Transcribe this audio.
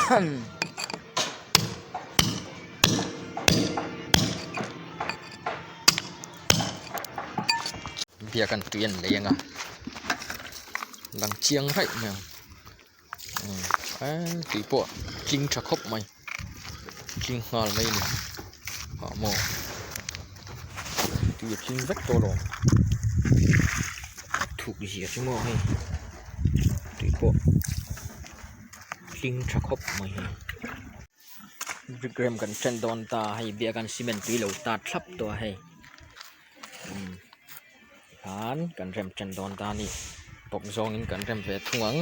Biak an tui an lei ang a lang chiang raih mai ang umm tui pawh tling tha khawp mai tling nghal mai a ni ah maw tui a tling vek tawh alawm thuk zia chu maw hei tui pawh tling tha khawp mai hei. Brick rem kan ṭan dawn ta a hei biak an cement tui lo tat thlap tawh a hei umm tikhan kan rem ṭan dawn ta a ni bawk zawngin kan rem ve thung ang.